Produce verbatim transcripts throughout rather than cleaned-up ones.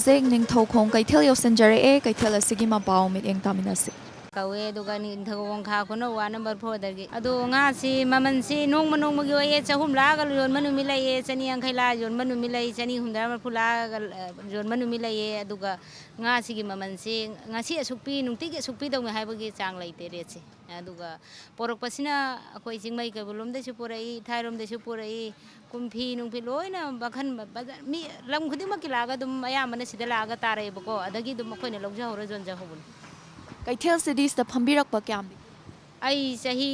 ꯍꯧꯖꯤꯛ ꯅꯤꯡꯊꯧꯈꯣꯡ ꯀꯩꯊꯦꯜ ꯌꯧꯁꯤꯟꯖꯔꯛꯑꯦ꯫ ꯀꯩꯊꯦꯜ ꯑꯁꯤꯒꯤ ꯃꯄꯥꯎ ꯃꯤꯠꯌꯦꯡ ꯇꯥꯃꯤꯟꯅꯁꯤ꯫ ꯀꯧꯋꯦ꯫ ꯑꯗꯨꯒ ꯅꯤꯡꯊꯧꯈꯣꯡ ꯈꯥ ꯈꯨꯅꯧ ꯋꯥꯔꯗ ꯅꯝꯕꯔ ꯐꯣꯔꯗꯒꯤ꯫ ꯑꯗꯣ ꯉꯥꯁꯤ ꯃꯃꯜꯁꯤ ꯅꯣꯡꯃ ꯅꯣꯡꯃꯒꯤ ꯑꯣꯏꯌꯦ꯫ ꯆꯍꯨꯝ ꯂꯥꯛꯑꯒ ꯌꯣꯟꯕ ꯅꯨꯃꯤꯠ ꯂꯩꯌꯦ, ꯆꯅꯤ ꯌꯥꯡꯈꯩ ꯂꯥꯛꯑ ꯌꯣꯟꯕ ꯅꯨꯃꯤꯠ ꯂꯩ, ꯆꯅꯤ ꯍꯨꯝꯗ꯭ꯔꯥ ꯃꯔꯤꯐꯨ ꯂꯥꯛꯑꯒ, ꯑ, ꯌꯣꯟꯕ ꯅꯨꯃꯤꯠ ꯂꯩꯌꯦ꯫ ꯑꯗꯨꯒ ꯉꯥꯁꯤꯒꯤ ꯃꯃꯜꯁꯤ ꯉꯁꯤ ꯑꯁꯨꯛ ꯄꯤ, ꯅꯨꯡꯇꯤꯒꯤ ꯑꯁꯨꯛ ꯄꯤ ꯇꯧꯅꯤ ꯍꯥꯏꯕꯒꯤ ꯆꯥꯡ ꯂꯩꯇꯦ ꯔꯦꯠꯁꯦ꯫ ꯑꯗꯨꯒ ꯄꯣꯔꯛꯄꯁꯤꯅ ꯑꯩꯈꯣꯏ ꯆꯤꯡꯃꯩ ꯀꯩꯕꯨꯜ ꯂꯣꯝꯗꯩꯁꯨ ꯄꯨꯔꯛꯏ, ꯏꯊꯥꯏꯔꯣꯝꯗꯩꯁꯨ ꯄꯨꯔꯛꯏ, ꯀꯨꯝꯐꯤ ꯅꯨꯡꯐꯤ ꯂꯣꯏꯅ ꯃꯈꯜ ꯕꯖꯥꯔ ꯃꯤ ꯂꯝ ꯈꯨꯗꯤꯡꯃꯛꯀꯤ ꯂꯥꯛꯑꯒ ꯑꯗꯨꯝ ꯑꯌꯥꯝꯕꯅ ꯁꯤꯗ ꯂꯥꯛꯑꯒ ꯇꯥꯔꯛꯑꯦꯕꯀꯣ꯫ ꯑꯗꯒꯤ ꯑꯗꯨꯝ ꯑꯩꯈꯣꯏꯅ ꯂꯧꯖꯍꯧꯔ ꯌꯣꯟꯖꯍꯧꯕꯅꯤ꯫ ꯀꯩꯊꯦꯜꯁꯤꯗꯤ ꯁꯤꯗ ꯐꯝꯕꯤꯔꯛꯄ ꯀꯌꯥꯝꯗꯤ? ꯑꯩ ꯆꯍꯤ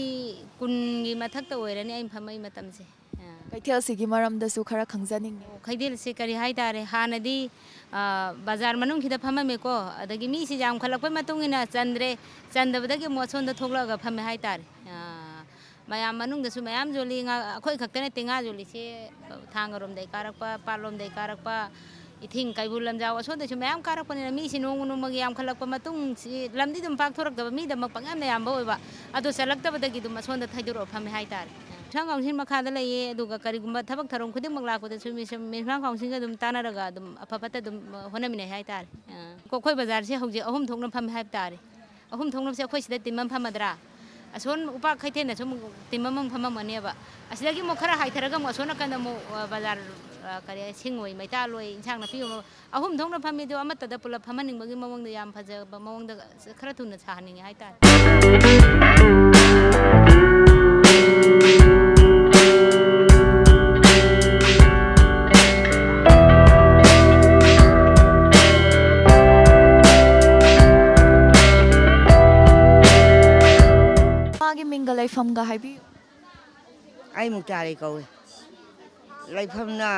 ꯀꯨꯟꯒꯤ ꯃꯊꯛꯇ ꯑꯣꯏꯔꯅꯤ ꯑꯩꯅ ꯐꯝꯃꯛꯏ ꯃꯇꯝꯁꯦ꯫ ꯑꯥ꯫ ꯀꯩꯊꯦꯜꯁꯤꯒꯤ ꯃꯔꯝꯗꯁꯨ ꯈꯔ ꯈꯪꯖꯅꯤꯡꯉꯤ꯫ ꯀꯩꯊꯦꯜꯁꯦ ꯀꯔꯤ ꯍꯥꯏꯇꯥꯔꯦ, ꯍꯥꯟꯅꯗꯤ, ꯑ, ꯕꯖꯥꯔ ꯃꯅꯨꯡꯁꯤꯗ ꯐꯝꯃꯝꯃꯦꯀꯣ꯫ ꯑꯗꯒꯤ ꯃꯤꯁꯤ ꯌꯥꯝꯈꯠꯂꯛꯄꯩ ꯃꯇꯨꯡ ꯏꯟꯅ ꯆꯟꯗ꯭ꯔꯦ꯫ ꯆꯟꯗꯕꯗꯒꯤ ꯑꯃꯨꯛ ꯑꯁꯣꯝꯗ ꯊꯣꯛꯂꯛꯑꯒ ꯐꯝꯃꯦ ꯍꯥꯏꯇꯥꯔꯦ꯫ ꯑ, ꯃꯌꯥꯝ ꯃꯅꯨꯡꯗꯁꯨ ꯃꯌꯥꯝ ꯌꯣꯜꯂꯤ꯫ ꯉꯥ-, ꯑꯩꯈꯣꯏ ꯈꯛꯇ ꯅꯠꯇꯦ ꯉꯥ ꯌꯣꯜꯂꯤꯁꯦ, ꯊꯥꯡꯒꯔꯣꯝꯗꯩ ꯀꯥꯔꯛꯄ, ꯄꯥꯠꯂꯣꯝꯗꯩ ꯀꯥꯔꯛꯄ, ꯏꯊꯤꯡ ꯀꯩꯕꯨꯜ ꯂꯝꯖꯥꯎ ꯑꯁꯣꯝꯗꯩꯁꯨ ꯃꯌꯥꯝ ꯀꯥꯔꯛꯄꯅꯤꯅ ꯃꯤꯁꯤ ꯅꯣꯡꯃ ꯅꯣꯡꯃꯒꯤ ꯌꯥꯝꯈꯠꯂꯛꯄ ꯃꯇꯨꯡ ꯁꯤ ꯂꯝꯗꯤ ꯑꯗꯨꯝ ꯄꯥꯛꯊꯣꯔꯛꯇꯕ, ꯃꯤꯗꯃꯛ ꯄꯪꯌꯥꯝꯅ ꯌꯥꯝꯕ ꯑꯣꯏꯕ꯫ ꯑꯗꯣ ꯆꯜꯂꯛꯇꯕꯗꯒꯤ ꯑꯗꯨꯝ ꯑꯁꯣꯝꯗ ꯊꯩꯗꯣꯔꯛꯑ ꯐꯝꯃꯦ ꯍꯥꯏꯇꯥꯔꯦ꯫ ꯏꯝꯐꯥꯜ ꯀꯥꯎꯟꯁꯤꯜ ꯃꯈꯥꯗ ꯂꯩꯌꯦ꯫ ꯑꯗꯨꯒ ꯀꯔꯤꯒꯨꯝꯕ ꯊꯕꯛ ꯊꯧꯔꯝ ꯈꯨꯗꯤꯡꯃꯛ ꯂꯥꯛꯄꯗꯁꯨ ꯃꯤꯁ-, ꯏꯝꯐꯥꯜ ꯀꯥꯎꯟꯁꯤꯜꯒ ꯑꯗꯨꯝ ꯇꯥꯟꯅꯔꯒ ꯑꯗꯨꯝ ꯑꯐ ꯐꯠꯇ ꯑꯗꯨꯝ ꯍꯣꯠꯅꯃꯤꯟꯅꯩ ꯍꯥꯏꯇꯥꯔꯦ꯫ ꯑ, ꯑꯩꯈꯣꯏ ꯕꯖꯥꯔꯁꯦ ꯍꯧꯖꯤꯛ ꯑꯍꯨꯝ ꯊꯣꯛꯅ ꯐꯝꯃꯦ ꯍꯥꯏꯕ ꯇꯥꯔꯦ꯫ ꯑꯍꯨꯝ ꯊꯣꯛꯅꯕꯁꯦ ꯑꯩꯈꯣꯏ ꯁꯤꯗ ꯇꯤꯝ ꯑꯃ ꯐꯝꯃꯗ꯭ꯔꯥ? ꯑꯁꯣꯝ ꯎꯄꯥꯛ ꯀꯩꯊꯦꯜꯗꯁꯨ ꯑꯃꯨꯛ ꯇꯤꯝ ꯑꯃꯃꯨꯛ ꯐꯝꯃꯝꯃꯅꯦꯕ꯫ ꯑꯁꯤꯗꯒꯤ ꯑꯃꯨꯛ ꯈꯔ ꯍꯥꯏꯊꯔꯒ ꯑꯃꯨꯛ ꯑꯁꯣꯝ ꯅꯥꯀꯟꯗ ꯑꯃꯨꯛ, ꯑ, ꯕꯖꯥꯔ, ꯑ, ꯀꯔꯤ, ꯁꯤꯡꯑꯣꯏ, ꯃꯩꯇꯥꯜꯑꯣꯏ, ꯏꯟꯁꯥꯡ ꯅꯥꯄꯤ ꯌꯣꯟꯕ ꯑꯍꯨꯝ ꯊꯣꯛꯅ ꯐꯝꯃꯤ꯫ ꯑꯗꯣ ꯑꯃꯠꯇꯗ ꯄꯨꯂꯞ ꯐꯝꯍꯟꯅꯤꯡꯕꯒꯤ ꯃꯑꯣꯡꯗ ꯌꯥꯝ ꯐꯖꯕ ꯃꯑꯣꯡꯗ ꯈꯔ ꯊꯨꯅ ꯁꯥꯍꯟꯅꯤꯡꯉꯦ ꯍꯥꯏꯇꯥꯔꯦ꯫ ꯃꯥꯒꯤ ꯃꯤꯡꯒ ꯂꯩꯐꯝꯒ ꯍꯥꯏꯕꯤꯌꯨ꯫ ꯑꯩ ꯃꯨꯛꯇꯥꯔꯤ ꯀꯧꯏ꯫ ꯂꯩꯐꯝꯅ,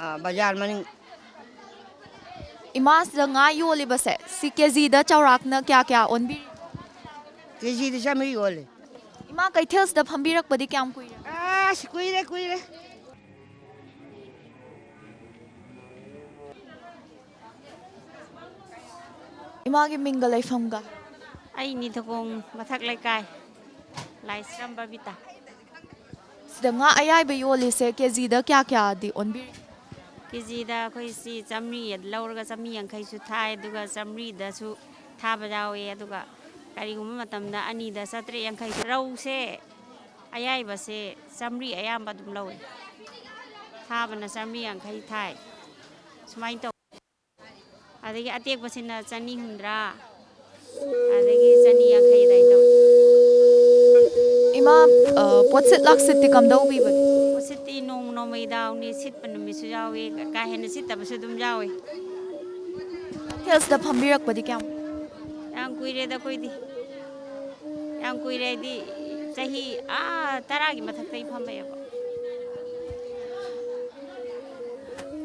ꯑ, ꯕꯖꯥꯔ ꯃꯅꯤꯡ꯫ ꯏꯃꯥꯁꯤꯗ ꯉꯥ ꯌꯣꯜꯂꯤꯕꯁꯦ ꯁꯤ ꯀꯦꯖꯤꯗ ꯆꯥꯎꯔꯥꯛꯅ ꯀꯌꯥ ꯀꯌꯥ ꯑꯣꯟꯕꯤꯔꯤ? ꯀꯦꯖꯤꯗ ꯆꯥꯝꯃꯔꯤ ꯌꯣꯜꯂꯤ꯫ ꯏꯃꯥ, ꯀꯩꯊꯦꯜꯁꯤꯗ ꯐꯝꯕꯤꯔꯛꯄꯗꯤ ꯀꯌꯥꯝ ꯀꯨꯏꯔꯦ? ꯑꯁ, ꯀꯨꯏꯔꯦ, ꯀꯨꯏꯔꯦ꯫ ꯏꯃꯥꯒꯤ ꯃꯤꯡꯒ ꯂꯩꯐꯝꯒ꯫ ꯑꯩ ꯅꯤꯡꯊꯧꯈꯣꯡ ꯃꯊꯛ ꯂꯩꯀꯥꯏ, ꯂꯥꯏꯁ꯭ꯔꯝ ꯕꯕꯤꯇꯥ꯫ ꯁꯤꯗ ꯉꯥ ꯑꯌꯥꯏꯕ ꯌꯣꯜꯂꯤꯁꯦ ꯀꯦꯖꯤꯗ ꯀꯌꯥ ꯀꯌꯥꯗꯤ ꯑꯣꯟꯕꯤꯔꯤ? ꯀꯦ ꯖꯤꯗ ꯑꯩꯈꯣꯏ ꯁꯤ ꯆꯥꯝꯃꯔꯤ ꯂꯧꯔꯒ ꯆꯥꯝꯃꯔꯤ ꯌꯥꯡꯈꯩꯁꯨ ꯊꯥꯏ, ꯑꯗꯨꯒ ꯆꯥꯝꯃꯔꯤꯗꯁꯨ ꯊꯥꯕ ꯌꯥꯎꯋꯦ, ꯑꯗꯨꯒ ꯀꯔꯤꯒꯨꯝꯕ ꯃꯇꯝꯗ ꯑꯅꯤꯗ ꯆꯥꯇ꯭ꯔꯦꯠ ꯌꯥꯡꯈꯩ꯫ ꯔꯧꯁꯦ ꯑꯌꯥꯏꯕꯁꯦ ꯆꯥꯝꯃꯔꯤ ꯑꯌꯥꯝꯕ ꯑꯗꯨꯝ ꯂꯧꯋꯦ, ꯊꯥꯕꯅ ꯆꯥꯝꯃꯔꯤ ꯌꯥꯡꯈꯩ ꯊꯥꯏ, ꯁꯨꯃꯥꯏꯅ ꯇꯧꯋꯦ꯫ ꯑꯗꯒꯤ ꯑꯇꯦꯛꯄꯁꯤꯅ ꯆꯅꯤ ꯍꯨꯝꯗ꯭ꯔꯥ, ꯑꯗꯒꯤ ꯆꯅꯤ ꯌꯥꯡꯈꯩ ꯑꯗꯨꯃꯥꯏꯅ ꯇꯧꯋꯦ꯫ ꯏꯃꯥ, ꯑ, ꯄꯣꯠꯁꯤꯠ ꯂꯥꯛꯁꯤꯠꯇꯤ ꯀꯝꯗꯧꯕꯤꯕꯒꯦ? ꯄꯣꯠꯁꯤꯠꯇꯤ ꯅꯣꯡꯃ ꯅꯣꯡꯃꯒꯤ ꯗꯥꯎꯅꯤ, ꯁꯤꯠꯄ ꯅꯨꯃꯤꯠꯁꯨ ꯌꯥꯎꯏ, ꯀꯥ ꯍꯦꯟꯅ ꯁꯤꯠꯇꯕꯁꯨ ꯑꯗꯨꯝ ꯌꯥꯎꯏ꯫ ꯀꯩꯊꯦꯜꯁꯤꯗ ꯐꯝꯕꯤꯔꯛꯄꯗꯤ ꯀꯌꯥꯝ? ꯌꯥꯝ ꯀꯨꯏꯔꯦꯗ ꯑꯩꯈꯣꯏꯗꯤ꯫ ꯌꯥꯝ ꯀꯨꯏꯔꯦ ꯍꯥꯏꯗꯤ ꯆꯍꯤ ꯑꯥ ꯇꯔꯥꯒꯤ ꯃꯊꯛꯇꯒꯤ ꯐꯝꯃꯛꯑꯦꯕ꯫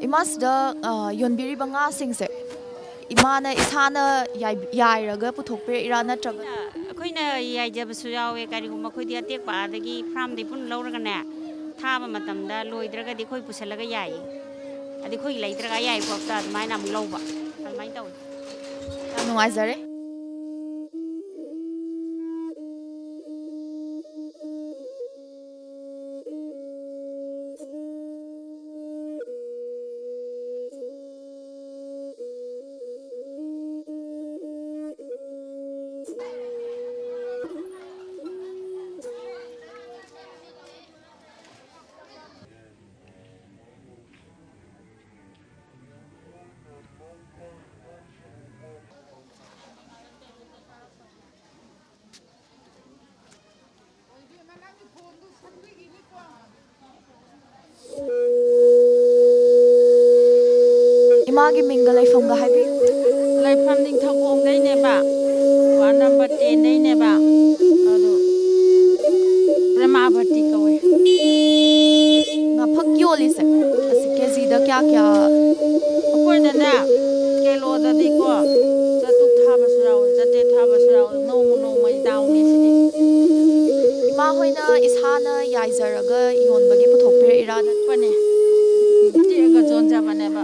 ꯏꯃꯥꯁꯤꯗ, ꯑ, ꯌꯣꯟꯕꯤꯔꯤꯕ ꯉꯥꯁꯤꯡꯁꯦ ꯏꯃꯥꯅ ꯏꯁꯥꯅ ꯌꯥꯏ-, ꯌꯥꯏꯔꯒ ꯄꯨꯊꯣꯛꯄꯤꯔꯛꯏꯔꯥ ꯅꯠꯇ꯭ꯔꯒ? ꯑꯩꯈꯣꯏꯅ ꯌꯥꯏꯖꯕꯁꯨ ꯌꯥꯎꯋꯦ꯫ ꯀꯔꯤꯒꯨꯝꯕ ꯑꯩꯈꯣꯏꯗꯤ ꯑꯇꯦꯛꯄ ꯑꯥꯗꯒꯤ ꯐꯥꯔꯝꯗꯩ ꯄꯨꯟꯅ ꯂꯧꯔꯒꯅꯦ, ꯊꯥꯕ ꯃꯇꯝꯗ ꯂꯣꯏꯗ꯭ꯔꯒꯗꯤ ꯑꯩꯈꯣꯏ ꯄꯨꯁꯜꯂꯒ ꯌꯥꯏꯌꯦ꯫ ꯑꯗꯩ ꯑꯩꯈꯣꯏꯒꯤ ꯂꯩꯇ꯭ꯔꯒ ꯑꯌꯥꯏꯕ ꯄꯣꯠꯇ ꯑꯗꯨꯃꯥꯏꯅ ꯑꯃꯨꯛ ꯂꯧꯕ, ꯑꯗꯨꯃꯥꯏꯅ ꯇꯧꯋꯤ꯫ ꯌꯥꯝ ꯅꯨꯡꯉꯥꯏꯖꯔꯦ꯫ ꯏꯃꯥꯒꯤ ꯃꯤꯡꯒ ꯂꯩꯐꯝꯒ ꯍꯥꯏꯕꯤꯌꯨ꯫ ꯂꯩꯐꯝ ꯅꯤꯡꯊꯧꯈꯣꯡꯗꯩꯅꯦꯕ, ꯋꯥꯔꯗ ꯅꯝꯕꯔ ꯇꯦꯟꯗꯩꯅꯦꯕ꯫ ꯑꯗꯣ ꯄ꯭ꯔꯦꯃꯥꯕꯇꯤ ꯀꯧꯋꯦ꯫ ꯉꯥꯐꯛ ꯌꯣꯜꯂꯤꯁꯦ ꯑꯁꯤ ꯀꯦꯖꯤꯗ ꯀꯌꯥ ꯀꯌꯥ? ꯑꯩꯈꯣꯏꯅꯅꯦ, ꯀꯤꯂꯣꯗꯗꯤꯀꯣ, ꯆꯥꯇ꯭ꯔꯨꯛ ꯊꯥꯕꯁꯨ ꯌꯥꯎꯋꯦ, ꯆꯥꯇ꯭ꯔꯦꯠ ꯊꯥꯕꯁꯨ ꯌꯥꯎꯋꯦ꯫ ꯅꯣꯡꯃ ꯅꯣꯡꯃꯒꯤ ꯗꯥꯎꯅꯦ ꯁꯤꯗꯤ꯫ ꯏꯃꯥ ꯍꯣꯏꯅ ꯏꯁꯥꯅ ꯌꯥꯏꯖꯔꯒ ꯌꯣꯟꯕꯒꯤ ꯄꯨꯊꯣꯛꯄꯤꯔꯛꯏꯔꯥ? ꯄꯅꯦ꯫ ꯇꯦꯛꯑꯒ ꯌꯣꯟꯖꯕꯅꯦꯕ꯫